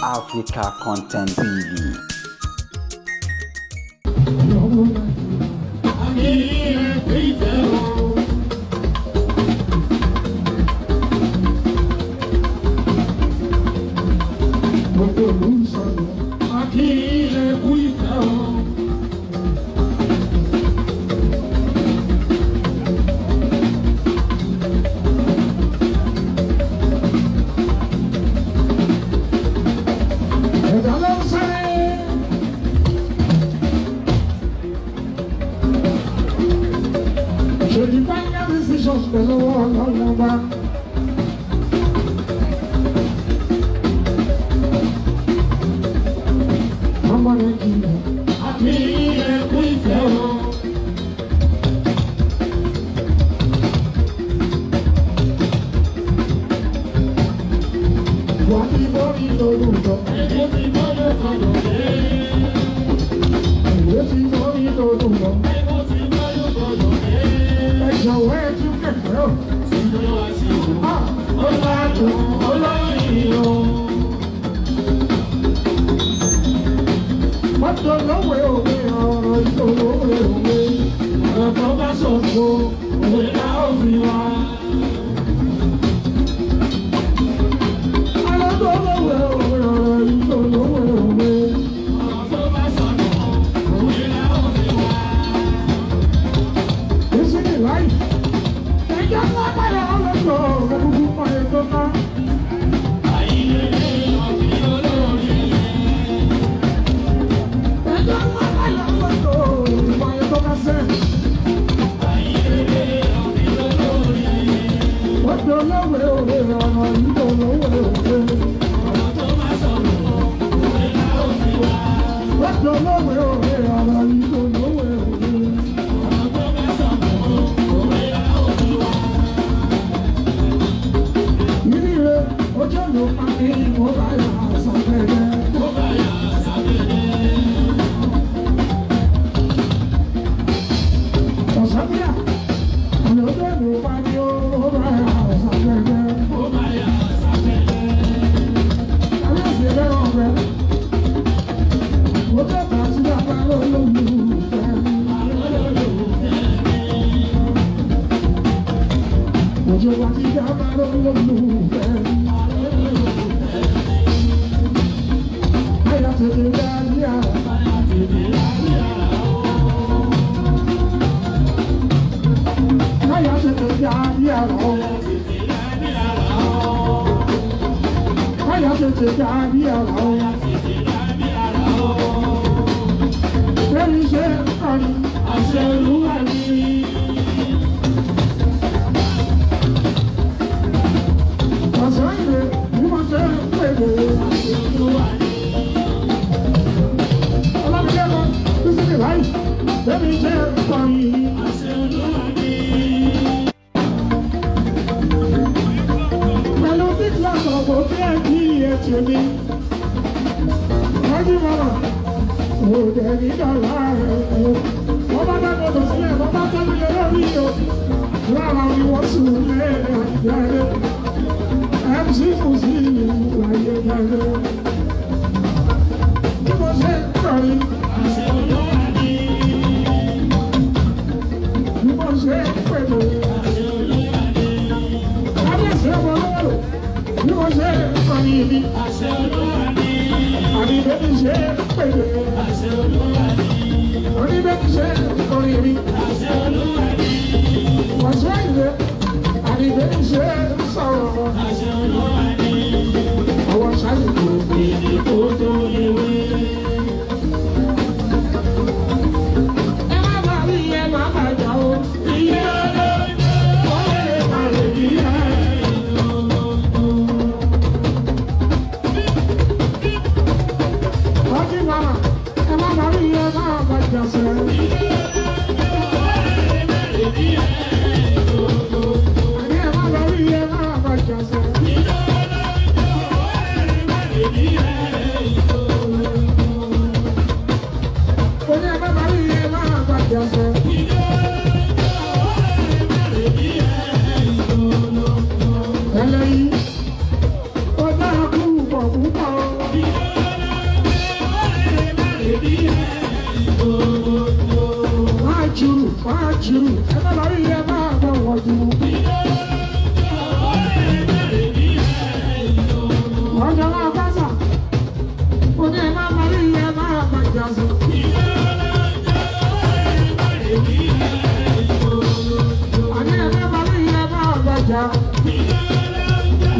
Africa Content TV. Gbogbo ìlú ń sọ̀rọ̀ àti ilẹ̀ kú ìfẹ́ o. Ẹ̀dá ló ń sáré. Ṣèjì final decisions pẹ̀lú ọlọ́run ọba. Ọmọ Nàìjíríà àti ilẹ̀ kú ìfẹ́ o. Wà ní bọ́ọ̀lì lórúkọ. Ẹ̀jẹ̀ ti bọ́ọ̀lù kọ̀ọ̀dọ̀ dé. Ẹ̀jẹ̀ ti bọ́ọ̀lì lórúkọ. Ẹ̀jẹ̀ ti bọ́ọ̀lù kọ̀ọ̀dọ̀ dé. Ẹ̀jọ̀ wẹ́ ẹ tún kẹ̀kẹ́ o. Ó ládùn olóyìn o. Mọ́tò lọ́wọ́ òwe ọ̀rọ̀ ìṣòro òwe òwe. Ọ̀rọ̀ tó bá ṣòfò òwe la ó fi wá. Alọ́dọ̀ lọ́wọ́ òwe ọ̀rọ̀ ìṣòro òwe òwe. Ọ̀rọ̀ tó bá sọnù òwe la ó fi wá. Ìsinmi láì. Ẹ̀jẹ̀ ńlá báyọ̀ ọlọ́dọ̀ òkùnkùn mọ̀ ètò náà. Ẹ̀jẹ̀ ńlá báyọ̀ ọlọ́dọ̀ òkùnkùn mọ̀ ètò náà sẹ́ẹ̀. Mọ́tò lọ́wọ́ òwe ọ̀rọ̀ ìṣòro òwe òwe. Mọ́tò lọ́wọ́ òwe ọ̀rọ̀ ìṣòro òwe òwe. Ìrírẹ́ ojú ló pa mí, mo bá yà sàfẹ́rẹ́. Ọ̀sánbíà, ọ̀lọ́dọ̀ ló pa mí, ó bá yà sàfẹ́rẹ́. Kábíyèsí ẹlẹ́rọ ọ̀fẹ́. Ó tẹ̀ka sí bàbá lólùfẹ́ mi. Òjò wa ti dábàá lólùfẹ́ mi. Àyà tètè dá ní àrà. Àyà tètè dá ní àrà. Àyà tètè dá ní àrà. Bẹ́ẹ̀ni ṣe ń kọrin. Àṣẹ Olúwa ni. Ọ̀sán ìrè bí mo ṣe ń pèlè. Àṣẹ Olúwa ni. Ọlọ́mọdé lọ bísí láì. Bẹ́ẹ̀ni ṣe ń kọrin. Àṣẹ Olúwa ni. Pẹ̀lú títí àtọ̀gbọ̀ bí ẹ kí iye tèmi. Wájú mọ́nà, òde ní dọ̀là rẹ̀ o. Wọ́n bá dáná lọ sílẹ̀, wọ́n bá tẹ́lẹ̀ lé lórí o. Lára ni wọ́n sùn lé àgbẹ̀rẹ̀. MC Musi láyé gbẹ̀rẹ̀. Bí mo ṣe ń kọrin, Àṣẹ Olúwa ni. bí mo ṣe ń pèlè. Àṣẹ Olúwa ni. Kábíyèsí ọmọ olówó, bí mo ṣe ń kọrin mi. Àṣẹ Olúwa ni. Àní bẹ́ẹ̀ ṣe ń pèlè. Àṣẹ Olúwa ni. Àní bẹ́ẹ̀ ṣe ń kọrin mi. Àṣẹ Olúwa ni. Wàṣọ ìwé, àní bẹ́ẹ̀ ṣe ń sọ̀rọ̀. Àṣẹ Olúwa ni. Àwọn ṣáàlì kò Èdè kò tó léwé. Ẹ má bà mí, ẹ má bà jà o. Iye olóde, ó lè má lè bí ẹ.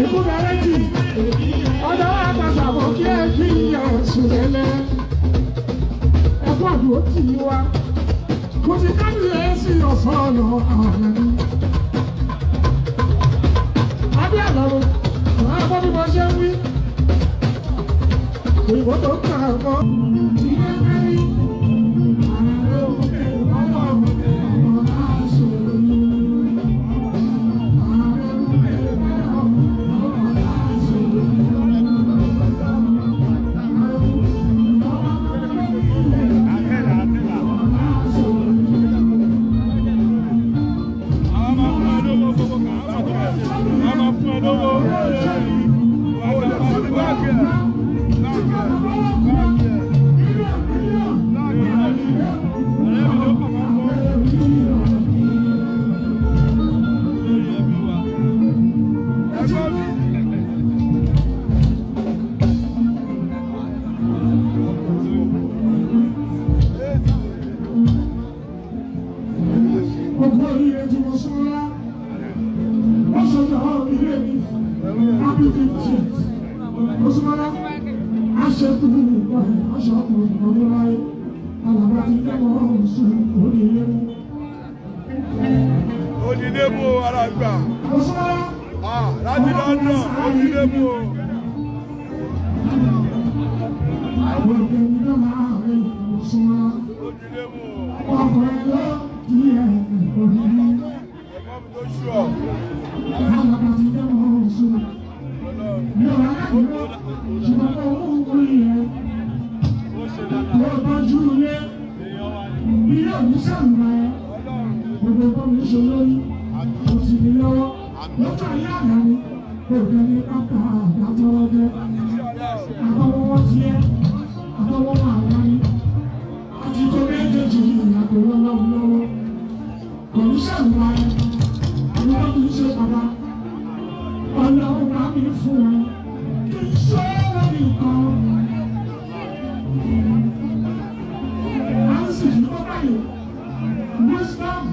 Ikú bẹ̀rẹ̀ jì, ọjọ́ àpàṣàbọ̀ kí ẹ fi ẹ̀sùn lẹ́lẹ́. Ẹkú àdúró tì í wá. Kò sí kábíyèsí ọ̀sán ọ̀nà àwọn ẹni. Adé àlọ́, àwọn akọ́ bí mo ṣe ń wí. Òyìnbó tó kà á kọ́. Gbogbo oríire tí mo sún ńlá, wọ́n sọ̀tọ̀ ilé mi, happy 50th. Mo sún ńlá, aṣẹ́kù aṣọ́kù ọdún láyé, alàbá ti kẹ́kọ̀ọ́ ọ̀sùn oríire mú. Òdìdé mú o, ara gbà. Mo sún ńlá. Ah, láti London, òdìdé mú o. Àwọn ìgbẹ́ni náà máa rí mo sún ńlá. Òdìdé mú o. Ọkùnrin ló kí ẹ̀ oríire. Ẹ̀gbọ́n mi tó ṣù ọ́. Alàbá ti kẹ́kọ̀ọ́ ọ̀sùn. Mi ò rárá dúró, ṣùgbọ́n mo mú oríire. Mo tọ́jú ilé, ilé òní sàmùlà ẹ̀. Gbogbo ọkọ mi ṣe lórí, mo sì ní lọ́wọ́. Lọ́jọ́ ayé àná ni, kò dé ní pápá àgbàtọ́rọ́ jẹ́. Àtọwọ́ wọn ti ẹ́, àtọwọ́ wọn àwa ni. Àti tó méjèèjì ìyàgò lọ́wọ́ lọ́wọ́. Kò ní sàmùlà ẹ̀, àwọn ọmọ mi ṣe bàbá. Ọlọ́run bá mi fún ẹ, kì í ṣe é nìkan. Wisdom,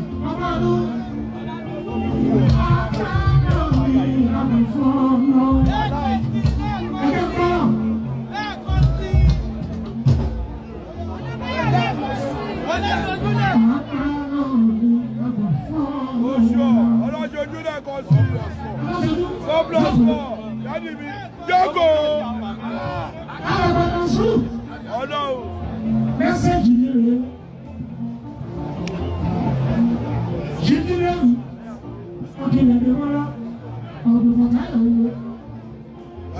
Ó ṣù ọ́. Ọlọ́ṣojú lẹ́ẹ̀kan sí. 4 plus 4. Dádì mi, jókòó. Ọlọ́run. Mẹ́sẹ̀jì mi rèé. Jíndínlẹ́rù, Akínyẹ̀dẹ̀ Bọ́lá, ọ̀dùn Bàtáyọ̀ wo,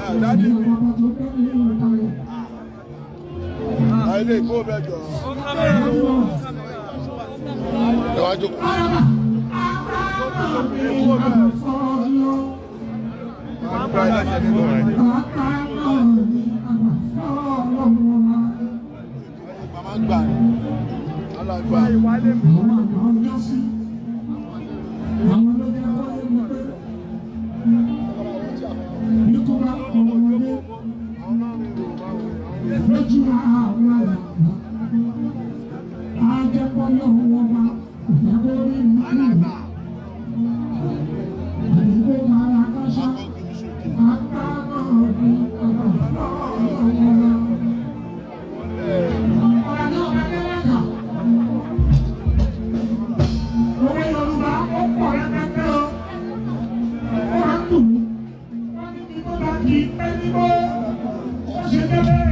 Ah, dádì mi. bàbá tó bẹ́ẹ̀ ní ìlú kalẹ̀. Ilé ìkó bẹ́ẹ̀ jọ. Ẹ wá jókòó. Araba, araba mi àbàfọ́lọ́, Gba ilé ìjẹ́ nínú rẹ̀. araba mi àbàfọ́lọ́ wọn. Màmá gbà. Alàgbà. Àwọn àgbà ọjọ́ sí, àwọn ló jẹ́ wáyé mi pé bí kò bá ọmọdé lójú àwọn àgbà, á jẹ́ pọ́lọ́ wọn máa kò fẹ́ kó rí mi kú. Àdìgbò máa ra kọ́ṣá, apá náà ní àbàfọ́lọ́ wọn. Ọ̀rọ̀ náà bá dẹ́rẹ́ kà. Òwe Yorùbá ó pọ̀ rẹpẹtẹ o. Ó máa ń dùn mí. Wọ́n ní kí tó bá kí pẹ́ nígbó. Ó ṣe débẹ̀.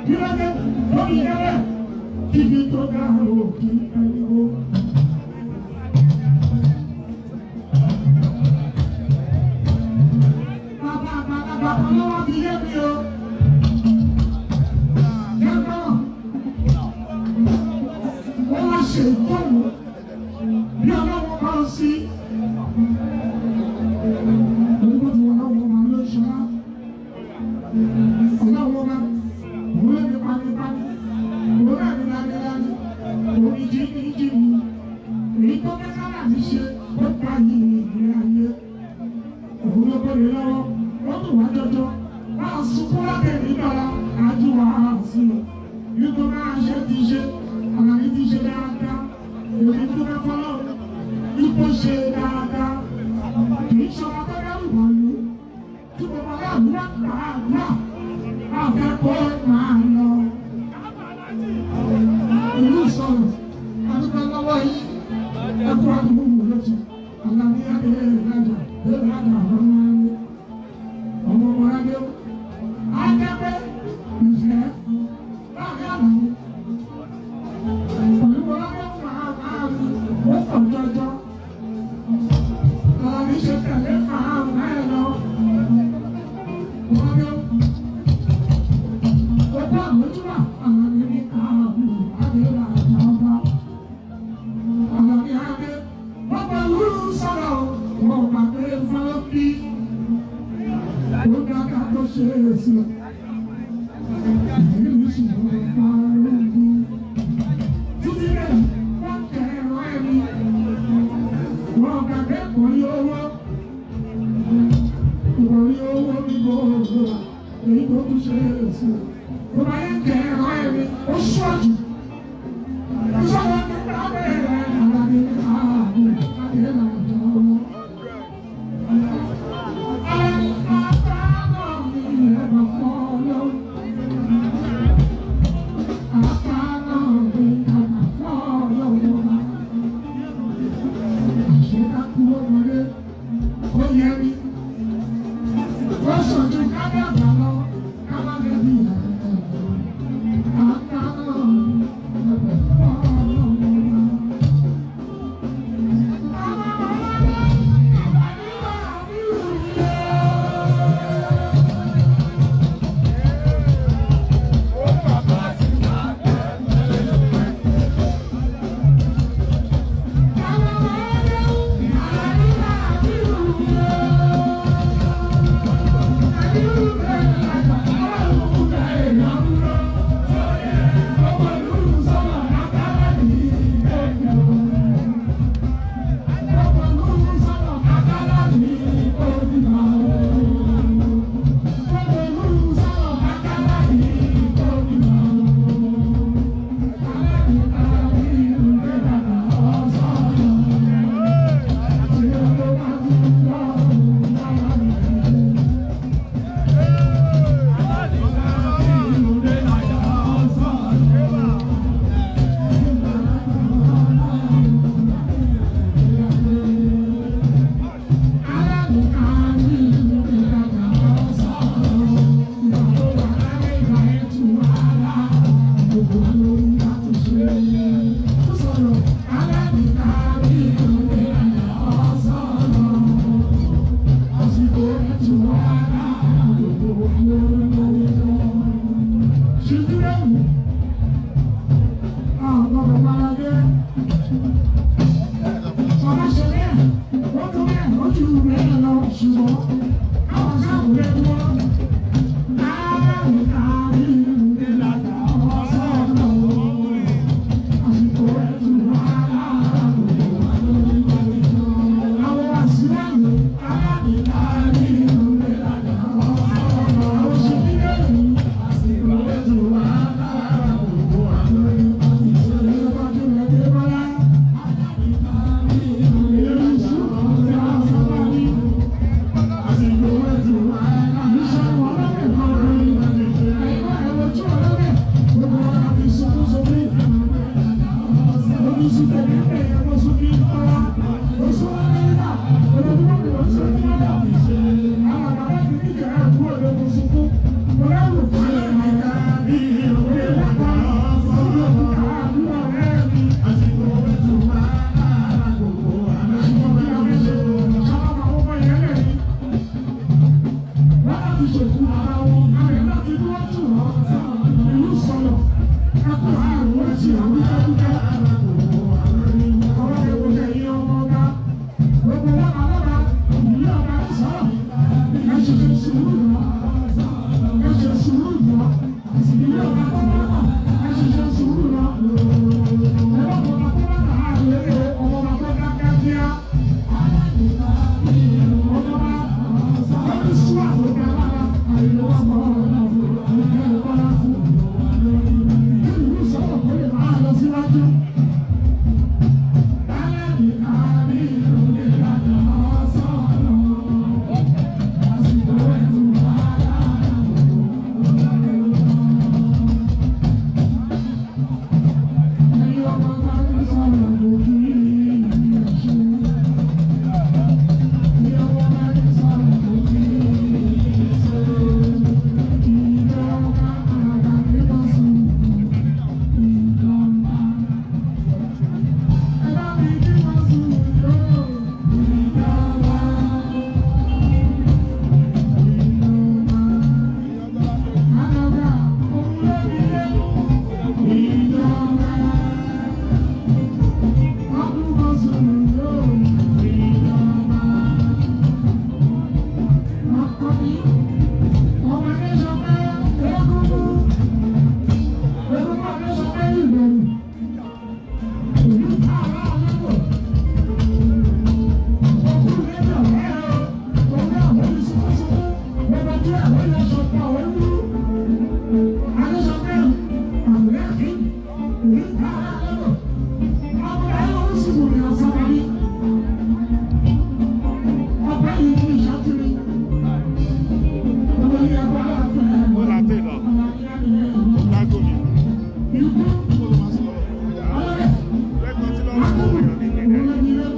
Kí ló dé? Lórí débẹ̀. Kíbi tó dá o kí pẹ́ nígbó. Bàbá àgbàlagbà kan ló wá fi yé mi o. Yẹ́n wọ́n wá ṣe ìtọ́wò bí ọlọ́wọ́ bá ń sí. Olúkọ́ ti wọ́n lọ́wọ́ máa ló ṣọlá. Ọlọ́wọ́ máa òun ló ní panipani, òun náà ní lanilani, òun ní jí ní jí ní. Èyí tó fẹ́ sábà ní ṣe ó pa yìí ìgbé ayé. Òun ló bẹ̀rẹ̀ lọ́wọ́, ó dùn wá jọjọ. Máa sunkún lábẹ́ ìdọ́la, àjú wa sí i. Nítorí máa ṣe ti ṣe, àlàyé ti ṣe dáadáa. Èmi tó fẹ́ fọlọ́, ipò ṣe dáadáa. ṣọba tó dẹ́rù bàlú tí gbogbo aráàlú wá gbà á gbà àfẹ́kọ̀ọ́ máa lọ. Ìlú sọ̀rọ̀ adúgbò lọ́wọ́ yìí ẹ̀kọ́ àdúgbò lójú Àlàní adé ìrajà bẹ́ẹ̀ àdà ọmọ ọmọ ọmọ adé akẹ́kẹ́ ìfẹ́ láàrin àlàyé pẹ̀lú ọlọ́dẹ máa máa fi ó pọ̀ jọjọ Àlàní ṣe tẹ̀lé máa máa lọ ọmọdé ọgbọ́n àmójúwà Àlàní ní káàbù adé làjà ọba. Àlàní adé wọ́n bá lúrú sọ̀rọ̀ wọ́n bá pé fọlọ́bí ó dáká tó ṣe é sí ìlú ṣùgbọ́n fọlọ́bí. Títí rẹ̀ wọ́n tẹ ẹ̀rọ ẹ̀mí wọ́n bá kẹ́kọ̀ọ́ ní owó ìwọ̀n ní owó ní gbogbo èyí tó tún ṣe é sí. Ó máa ń tẹ ẹ̀rọ ẹ̀mí ó ṣọ́ọ̀jù. Ìṣòro nípa bẹ̀rẹ̀ Àlàní ààbò adé làjọ wọn. Àlàní bàbá náà ní ẹ̀bà fọ́lọ́. Bàbá náà ní ẹ̀bà fọ́lọ́ wọn. Àṣekákú ọmọdé ó yẹ mí. Ó sàn ju ká dàgbà lọ ká má lè bí ẹ̀rọ. Bàbá náà ní ẹ̀bà fọ́lọ́ wọn. Ó là tè lọ. Lágò mi. Lẹ́gbọ́n tí lọ́wọ́ kó èèyàn ní ìpínlẹ̀.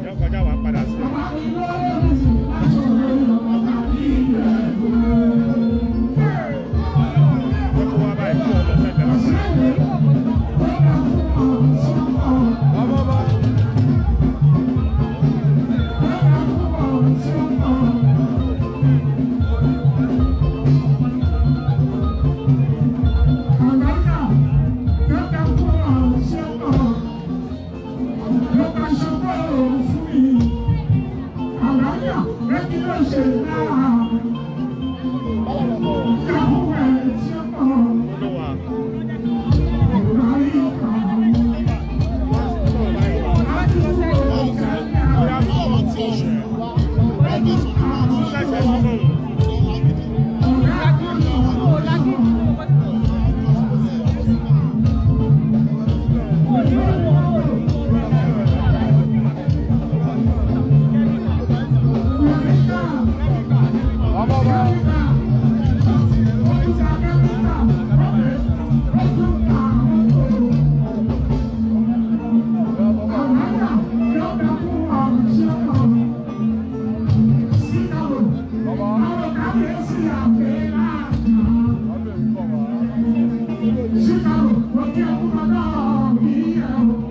Yọ kọjá wàá padà sí. Jẹ́ kó wá báyìí kó o lọ sẹ́gbẹ̀ẹ́ wá padà. Olúwa.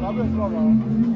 Sẹ́gbẹ̀ẹ́ sọ́hùn.